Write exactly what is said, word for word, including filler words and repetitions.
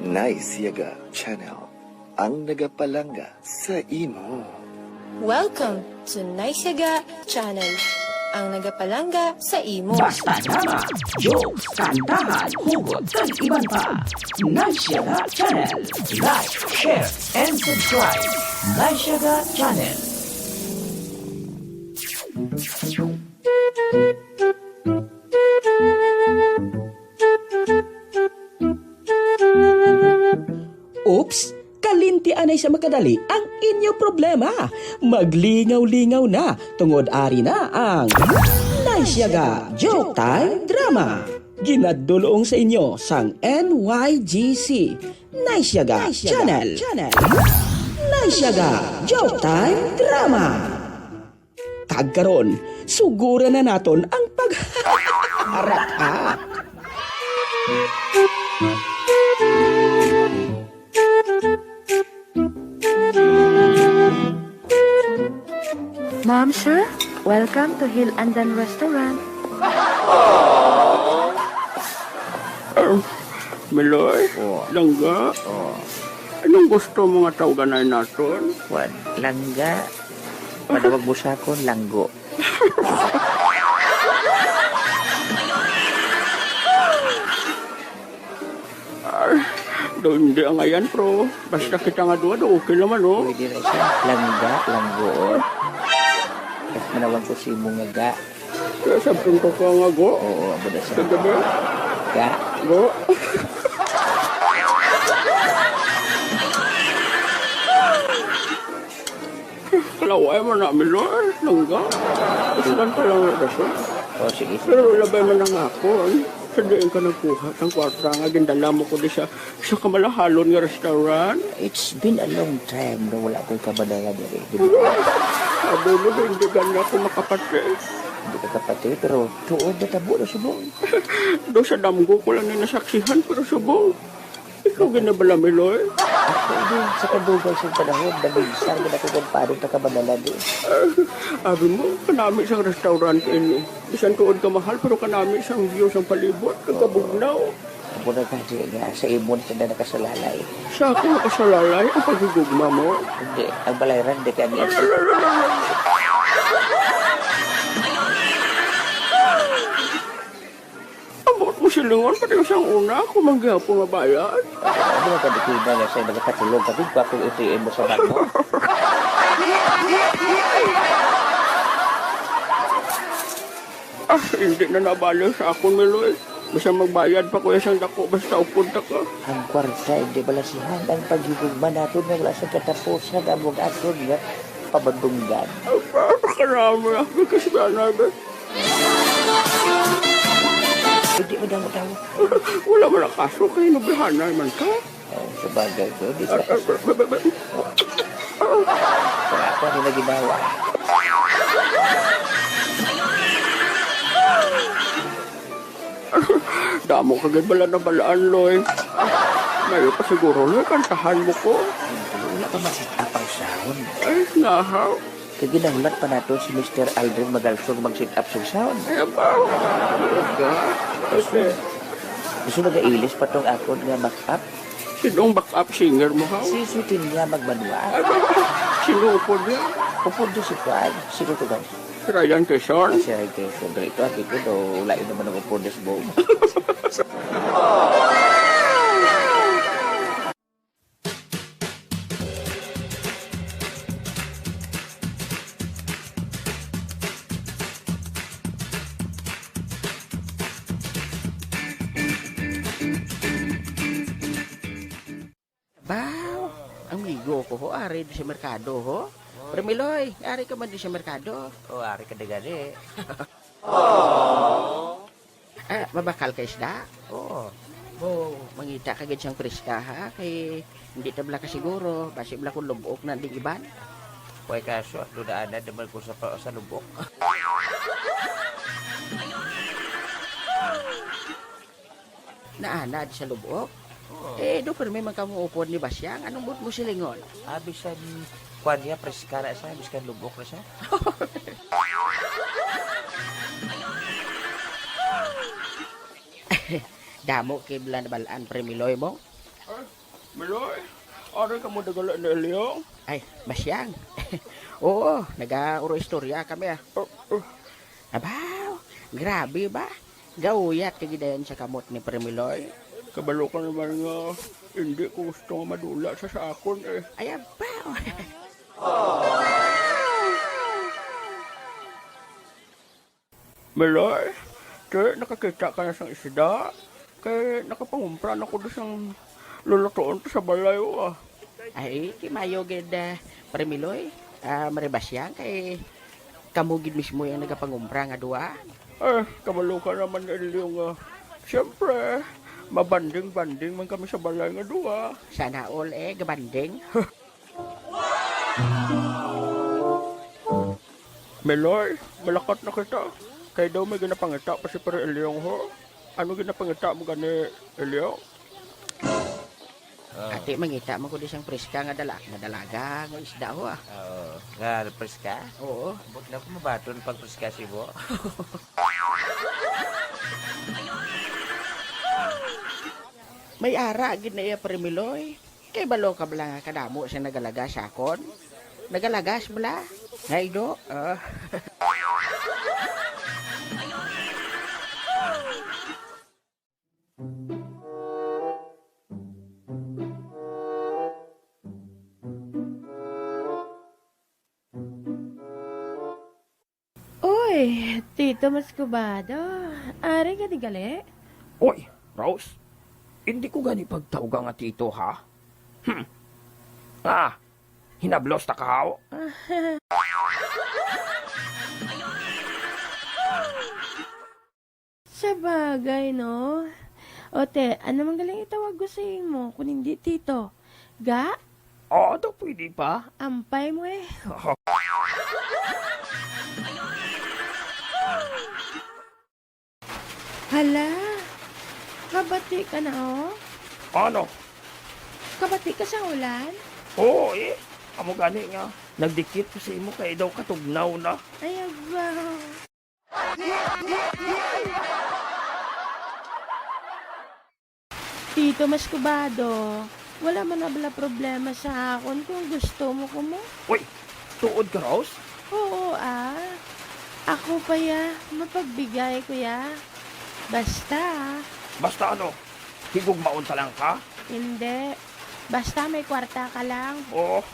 Nice Yaga Channel, ang nagapalangga sa imo. Welcome to Nice Yaga Channel, ang nagapalangga sa imo. Basta drama, jokes, kantahan, hugot, kag iban pa. Nice Yaga Channel. Like, share, and subscribe. Nice Yaga Channel. Oops! Kalinti anay sa makadali ang inyo problema. Maglingaw-lingaw na, tungod ari na ang Nice Yaga Joke Time Drama. Ginadulong sa inyo sang N Y G C, Nice Yaga Channel. Nice Yaga Joke Time Drama. Kag karon, suguran na naton ang pag-, arak-ak. Ma'am, sir, welcome to Hill Andan Restaurant. Miloy, oh. Langga, oh. Anong gusto mo nga tawganay naton? Wan, langga. Panawag mo sa akon, langgo. Ay, daw hindi ang ayan, pro. Basta kita nga duwa, daw okay naman, oh. Pwede na siya. Langga, langgo, oh. Tapos manawag ko si imo nga ga. Kaya sabton ko ka nga go. Oo, abo na siya. Kagabi. Ga. Go. Kalaway mo na, Milor. Langga. Islan ka lang na rason. Oh, sige, sige. Pero labay man ang ako, eh. Sa diin ka nagkuha sang kwarta nga gindala mo ko di sa, sa kamalahalon nga restaurant? It's been a long time na wala ko'y kabanaya diri. Abo mo, hindi gani ako makapati. Hindi ka kapati, pero tuod na tabo na subong. Do sa damgo ko lang na nasaksihan, pero subong. Ikaw ginabala, Miloy? Ako din, sa kadugay sa panahon, nabinsang na ako kung paano ta kabanalan, eh. Ah, abi mo, kanami sang restaurant ini. Bisan tuod ka mahal, pero kanami sang view sang palibot, kag kabugnaw. Amo na gani nga, sa imo na sila nakasalalay. Sa ako nakasalalay ang paghigugma mo? Hindi, ang balayran, di kami. Ambot mo silingon, pati sang una, ako man gyapon nga bayad. Ano nga kadikina nga siya nagkatulog, kapit ko akong A T M mo sa banko? Ah, hindi na nabali sa akon, Miloy. Basta magbayad pa ko sang dako, basta upod ta ka. Ang kwarta, hindi balasihan. Ang paghigugma naton nga wala sa katapusan, among aton nga pabandunggan. Ang para ka naman, ang kasalanan, be. Hindi mo daw daw. Wala man ang kaso kay nubihanay man ka. Oh, sabagay ko, di sa kaso. Kaya ako din na ginawa. Damo ka gid bala nabalaan, Loy. Mayo pa siguro, Loy, kantahan mo ko. Wala pa masit-up ang sound. Ay, nahaw. Kay ginahulat pa nato si Mister Aldrin Magalsong mag-set up sang sound. Ay, abaw. Talaga? Okay. Gusto nagailis pa tong akon nga back-up? Sinong back-up singer mo, haw? Si Sweetin niya magmanual. Ay, abaw. Sino upod niya? Upod niya si Kwan. Sino to ba? Si Ryan Quezon? Ah, si Ryan Quezon. Dito, abi ko, do, lain naman ang upod niya sa buong. Baw, amigo ko ho, ari di sa merkado ho. Pre Miloy, ari ka man di sa merkado. Oh, ari ka di gani. Ah, mabakal ka isda? Oo. Oh, mangita ka gid sang preska, ha? Kay hindi ta bala ka siguro, basi bala kung lubok na ding iban. Way kaso, doon na naman ko sa, sa lubok. Naanad sa lubok? Oo. Eh, do permi man kamo upod ni Basyang. Anong buot mo silingon? Ah, bisan kwan niya, preska na siya, bisan lubok na siya. Damo kay bala nabalaan, Pre Miloy mo. Miloy, ari ka mo dagala ni Elyong? Ay, Basyang. Oo, nag-uuro-istorya kami, ah. Oh, oh. Abaw, grabe ba? Gauyat ka gidayon sa kamot ni Pre Miloy. Kabalo ka naman nga hindi ko gusto nga madula sa sa akon, eh. Ay, abaw. Miloy, ti nakakita ka na sang isda? Kay nakapangumpra na ko di sang lulutuon to sa balay, oh, ah. Ay, ti maayo gid, ah, Pre Miloy. Ah, Mare Basyang, kay kamo gid mismo ang nagapangumpra nga duha. Eh, kabalo ka naman, Elio, nga siyempre, mabanding-banding man kami sa balay nga duha. Sana all, eh, gabanding. Miloy, malakat na kita. Kay daw may ginapangita pa si Pare Elyong, ho. Ano ginapangita mo gani, Elyong? Oh. Ati, mangita mo ko di sang preska nga dala-, nga dalaga nga isda, ho, ah. Oo. Nga preska? Oo. Ambot na ko mabaton pag preska si mo. May ara gid na iya, Pare Miloy. Kay balo ka bala nga kadamo sing nagalagas sa akon? Nagalagas bala? Nga ido? Ah. Uy, Tito Muscovado, ari ka di gali? Uy, Rose, hindi ko gani pagtawga nga tito, ha? Hmm. Ah, hinablos ta ka, haw? Sa bagay, no? O, te, ano man galing itawag ko sa imo kung hindi tito? Ga? Oo, daw pwede pa. Ampay mo, eh. Hala, kabati ka na, oh. Ano? Kabati ka sa ulan? Oo, eh. Amo gani nga nagdikit ko sa imo kay daw katugnaw na. Ay, abaw. Tito Muscovado, wala man na bala problema sa akon kung gusto mo ko mo. Uy, tuod ka, Rose? Oo, ah. Ako pa ya, mapagbigay ko ya. Basta. Basta ano? Higugmaon ta lang ka? Hindi. Basta may kwarta ka lang. Oo.